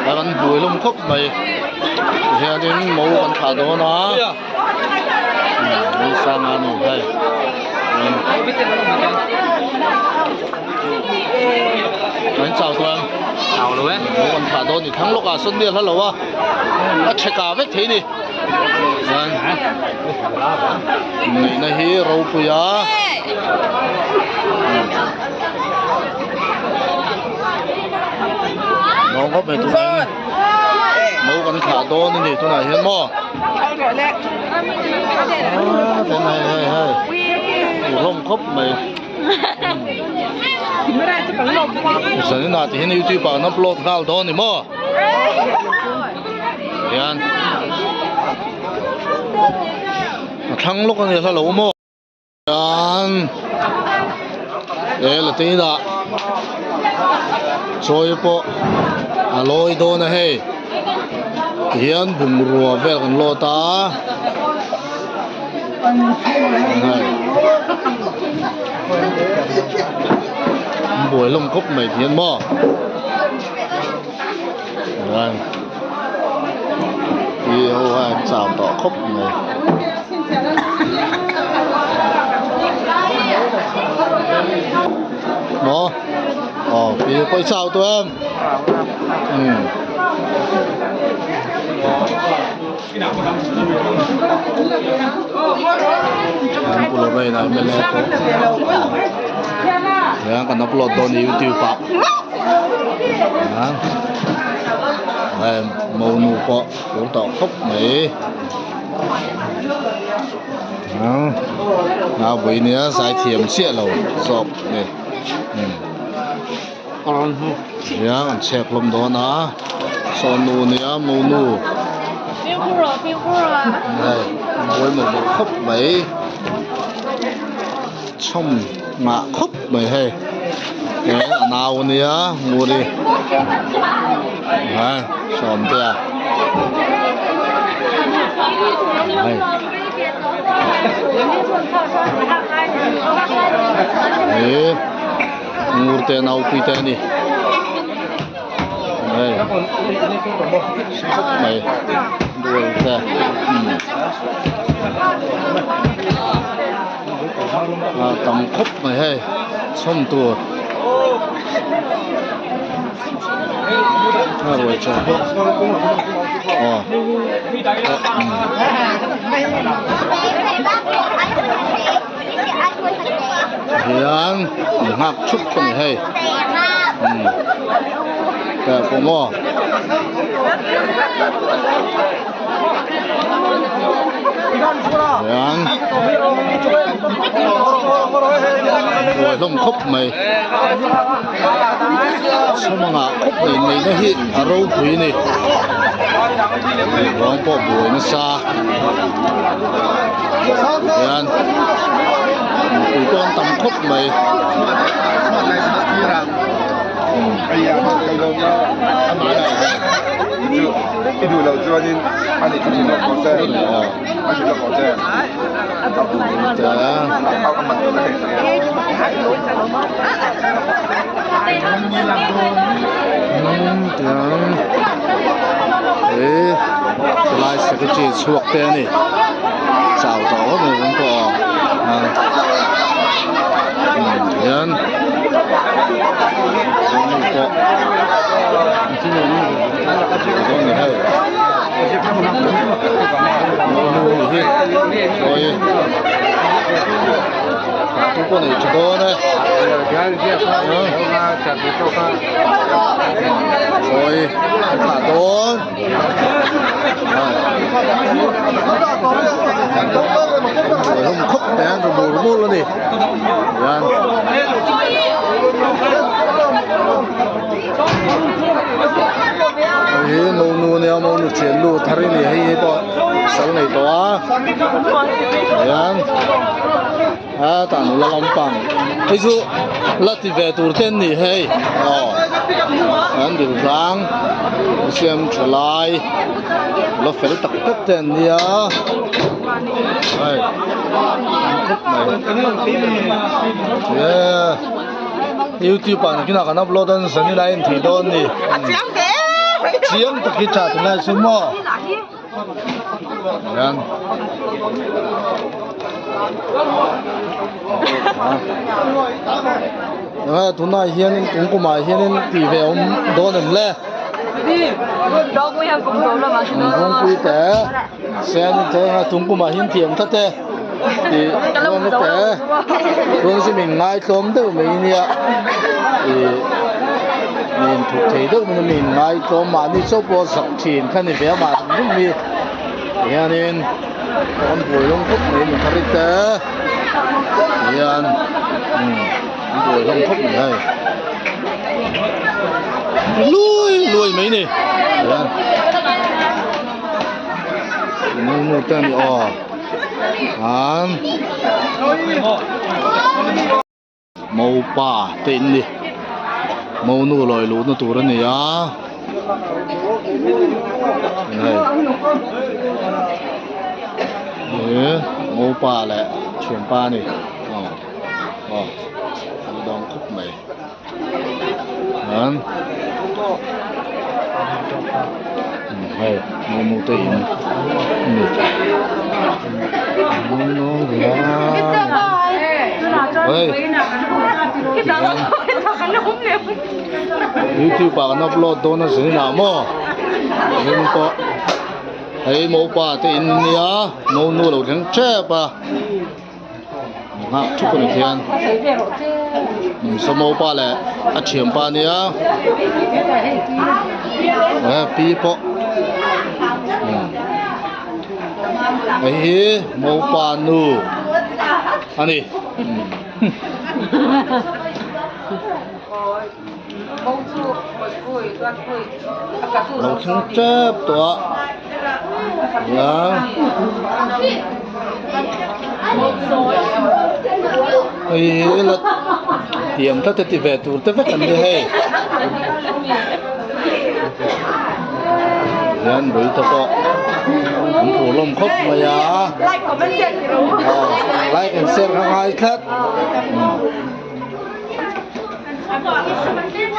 A kan buai hlawm khawp mai tihianin mo kan thlah dawn a umm sanga a ni hei an chau tawh em chau lo e mo kan thlah dawn ni thlang lawk ah sawn mi a hla lo a a chheka vek thei ni chuan neihna hi ropui a. Nuam khawp mai tunah hian no kan thlah dawn a ni tunah hian maw aaa hei hei hei hlawm khawp mai zaninah ti hian youtube ah an upload nghal dawn a ni maw hian a thlang lawk a ni hla lo maw. Chuan he Latin ah chawi pawh a lawi dawn a hei tihian bungrua vel kan lawt a hei an buai hlawm khawp mai tihian maw chuan ti ho hian an chau tawh khawp mai. Maw aw pi pawh i chau tawh em umm an pu lo vel a mla pawh hian kan upload dawn a youtube ah hei monu pawh tur tawh khawp mai a vui nia zaithiam chiah lo zawk a ni hian an chhek hlawm dawn a saw nu nia monu hei an buai mawlh mawlh khawp mai chhawm ngah khawp mai hei he a nau ania nguri ha sawmtea hei he ngurte naupui te a ni hei khawp mai buai te umm. A tam khawp mai hei chhawm tur a ruai chaw pawh aw hian an nghak thup a ni hei umm tah pawh maw. Hian buai hlawm khawp mai chhawmangah khawp mai neihna hi a ropui a ni ruang pawh buai nasa hian mipui pawh an tam khawp mai. I duh loh chuanin a ni chu lawk tawh che a hrilh lawk tawh che a man tawh ka hei tiang he lai secretary chhuak te a ni chau tawh khawp mai kan pawh a hian pawh. Hei hi monu ania monu thian nu thar a ni hei hi pawh sal nei tawh a hian a tah nula lampang hei chu la ti ve tur te an ni hei aw an dil tlang siam tha lai la fel tak tak te an nia hei an khawp mai ye. Youtube ah nakinah kan upload a zan ila a en thei dawn a ni. Chiang tak hi tha tunlai chu maw? Hian. Enge tunah hianin kum kumah hianin tih ve awm dawn em le? Kawngpui te sen te tung kumah hian thiam tlat e tih dawn te chuan chu min ngaitlawm deuh mai nia ih min thuk thei deuh mai min ngaitlawm mahni chauh pawh zak thin kha ni ve a mah rum hi tihianin kan buai hlawm khawp mai mi thar te tihian umm an buai hlawm khawp mai hei. Lui lui mai ni hian nu te ani aw an mopa te in ni monu lawi luh na tur ani a hei he mopa leh thianpa ani aw aw an dawng khawp mai. An hei momo te in ani hei youtube ah kan upload dawn a zin ah maw zin pawh hei mopa te in ania monu a lo thleng tep a. Nghak thup a ni khian Samopa leh a thianpa ania he pi pawh hei hi mopa nu a ni. Lo thleng tep tawh a nia hei hi la tiam tlat e ti ve tur te vek an ni hei hian bui te pawh an thu hlawm khawp mai a like and share kha ngai tlat.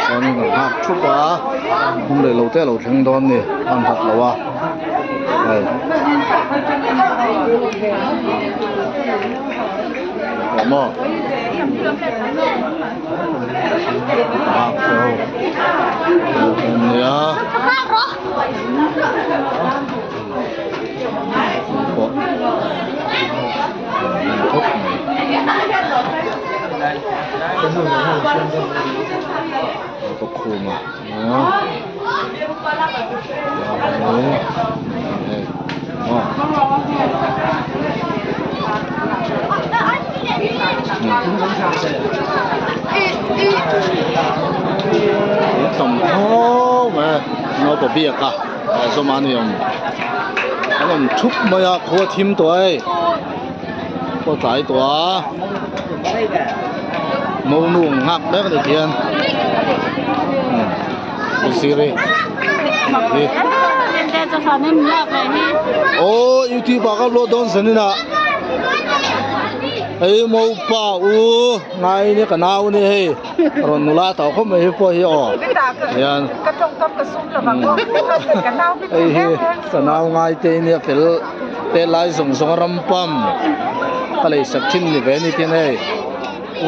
Chuan an nghak thup a hmun leh lo te a lo thleng dawn a ni a nghat lo a hei tawh maw nghak te ho ania pawh khawp mai. Ka khum a tam khawp mai naupang biak a zawm a ni awm an awm thup mai a khua thim tawh a hei khua tlai tawh a. Monu ang nghak mek a ni khian sir hi hi aw youtube ah ka upload dawn zanin ah hei mopa u ngai nia ka nau ania hei rawn nula tawh khawp mai hi pawh hi aw hian hei hi ka nau ngai te ania fel. Te lai zawng zawng a ram pam ka lei sak thin ni ve a ni tin hei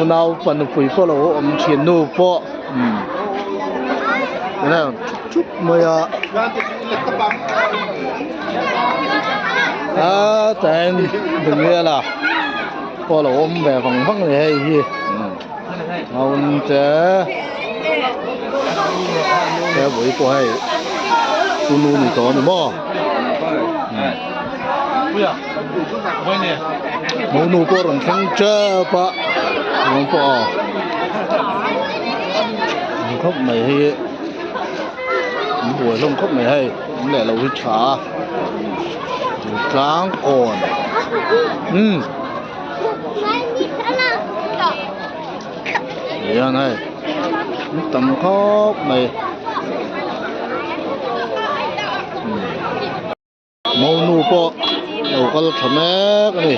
unau pa nupui pawh lo awm thin nu pawh umm tunah hian thup thup mai a a tain Daniela pawh lo awm ve vang vang a ni hei hi umm te he bawih pawh hei tunu ni tawh a ni maw. Monu pawh rawn thleng tep a rawn pawh a ang khawp mai hei an buai hlawm khawp mai hei an leh lo hi tha a tlang kawn umm hian hei an tam khawp mai. Monu pawh lo kal tha mek a ni.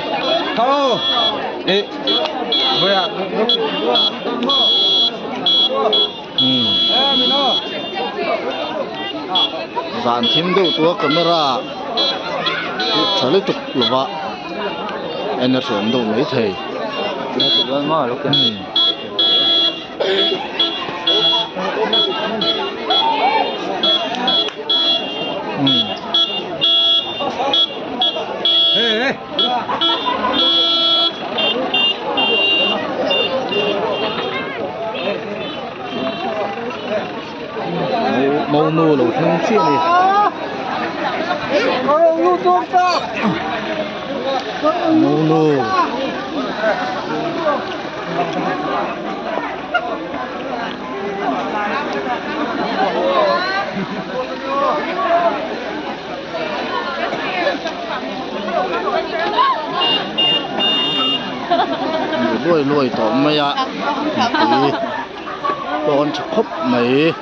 Zan thim deuh tua camera hi tha lutuk lova en a hriam deuh mai thei. Monu lo thleng chiah a ni. Monu. Luai luai tawh mai a mipui pawh an tha khawp mai.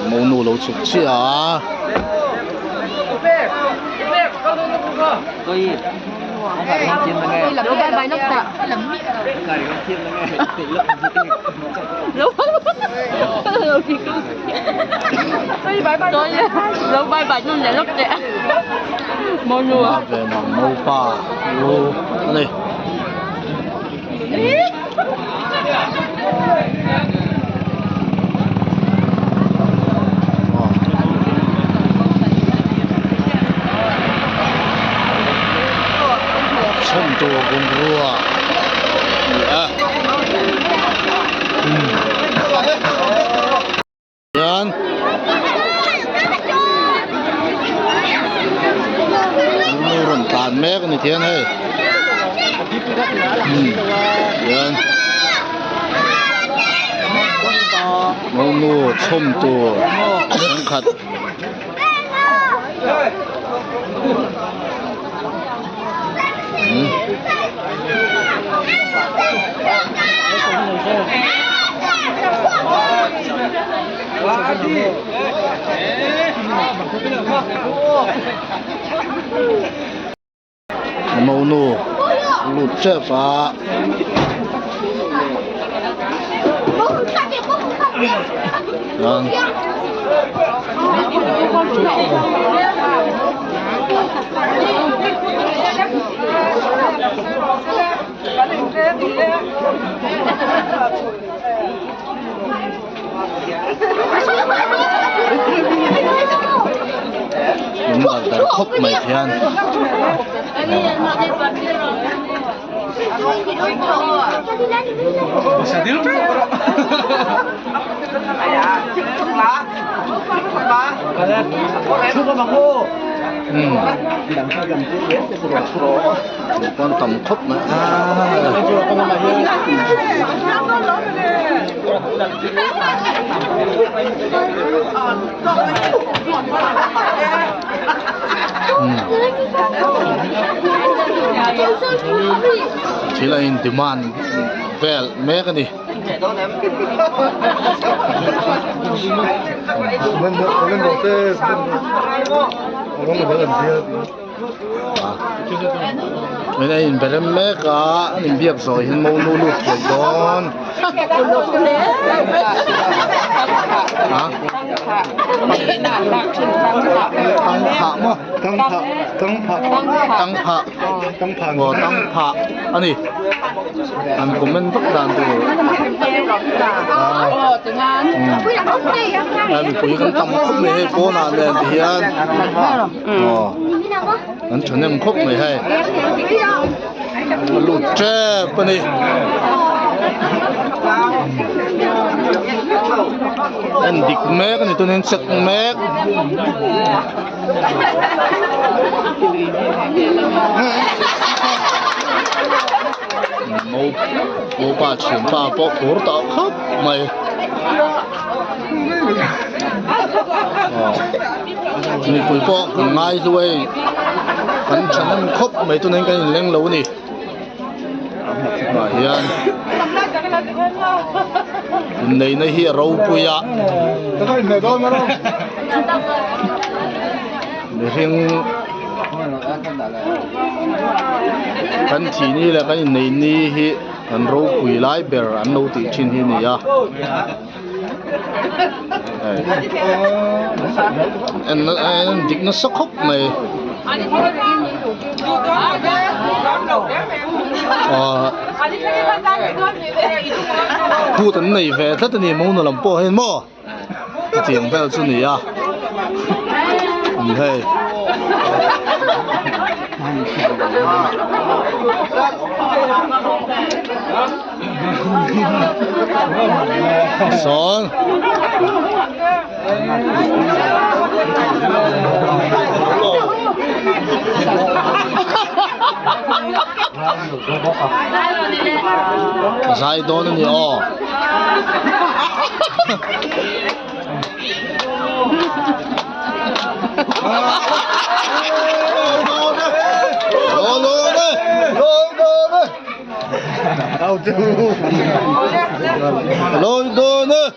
Monu lo chhuk chiah a. Hma ve mang naupa lu a ni. Chhawm tur bungrua a ni a. Hian nu rawn tlan mek a ni thian hei hian nu chhawm tur thenkhat. Monu lut tep a. In dar dar khawp mai hian Chuan tam khawp mai a. Thil a in demand vel mek a ni. Min a in berem mek a an inbiak zawh hian mo nu lut thuai dawn a tangphah maw tangphah tangphah aw tangphah a ni an comment vak dan tur a mipui kan tam khawp mai hei pawnah nen tihian. Aw an thahnem khawp mai hei a lut tep a ni en dik mek a ni tunin check mek naupa thianpa pawh phur tawh khawp mai aw. Mipui pawh kan ngai hlu hei kan thahnem khawp mai tunah hian kan inleng lo a ni tah hian inneihna hi a ropui a mihring kan thih ni leh kan inneih ni hi. An ropui lai ber an lo tih thin hi a ni a. En en dik nasa khawp mai. Ahh phut an nei ve tlat a ni monu lam pawh hian maw chutiang vel chu a ni a hei. Sawn Zai dawn a ni aw. Lôi đô nữa.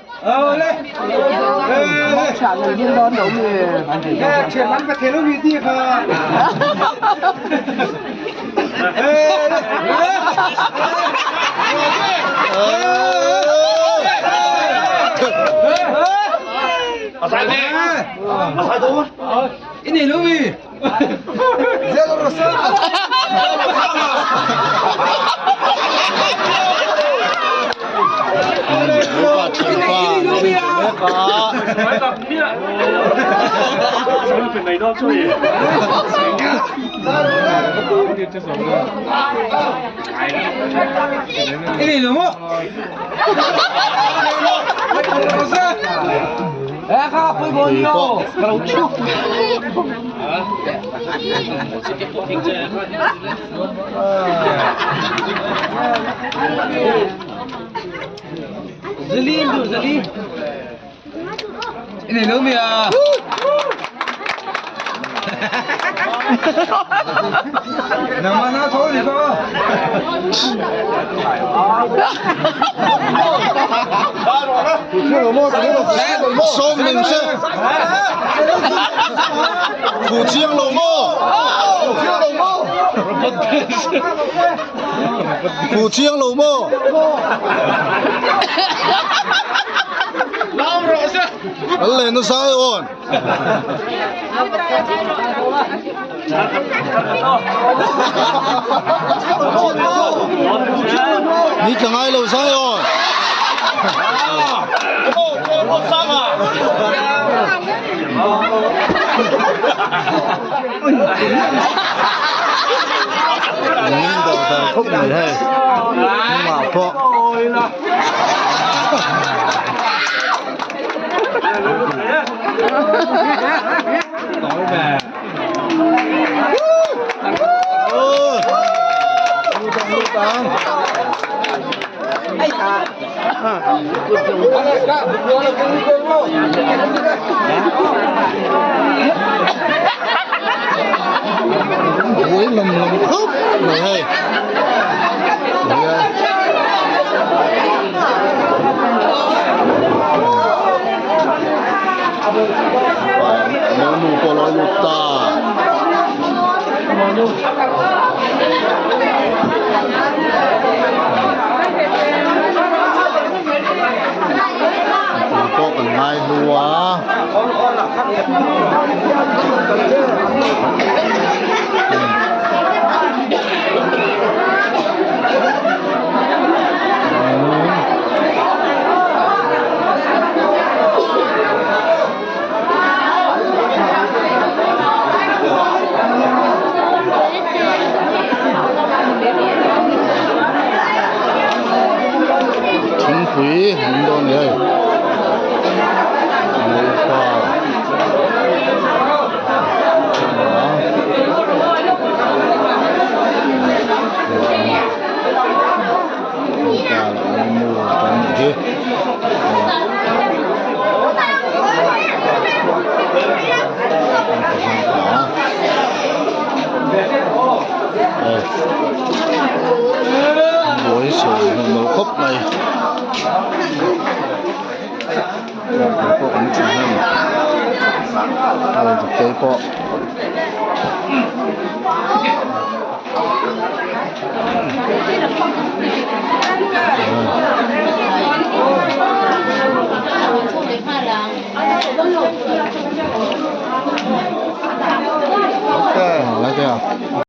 Sawm ning se Phu chiang lo maw Phu chiang lo maw An len nasa ai awn. Ni tla ngai lo zai awn. Min dawh dar khawp mai hei. Hnungah pawh. Buai lam lam khawp mai hei. Monu pawh lo lut ta. Mipui pawh kan ngai hlu a. Thingpui an dawn ni hei Lehkha Buai sawi hmun lo khawp mai pawh kan tha hnem hei pawh.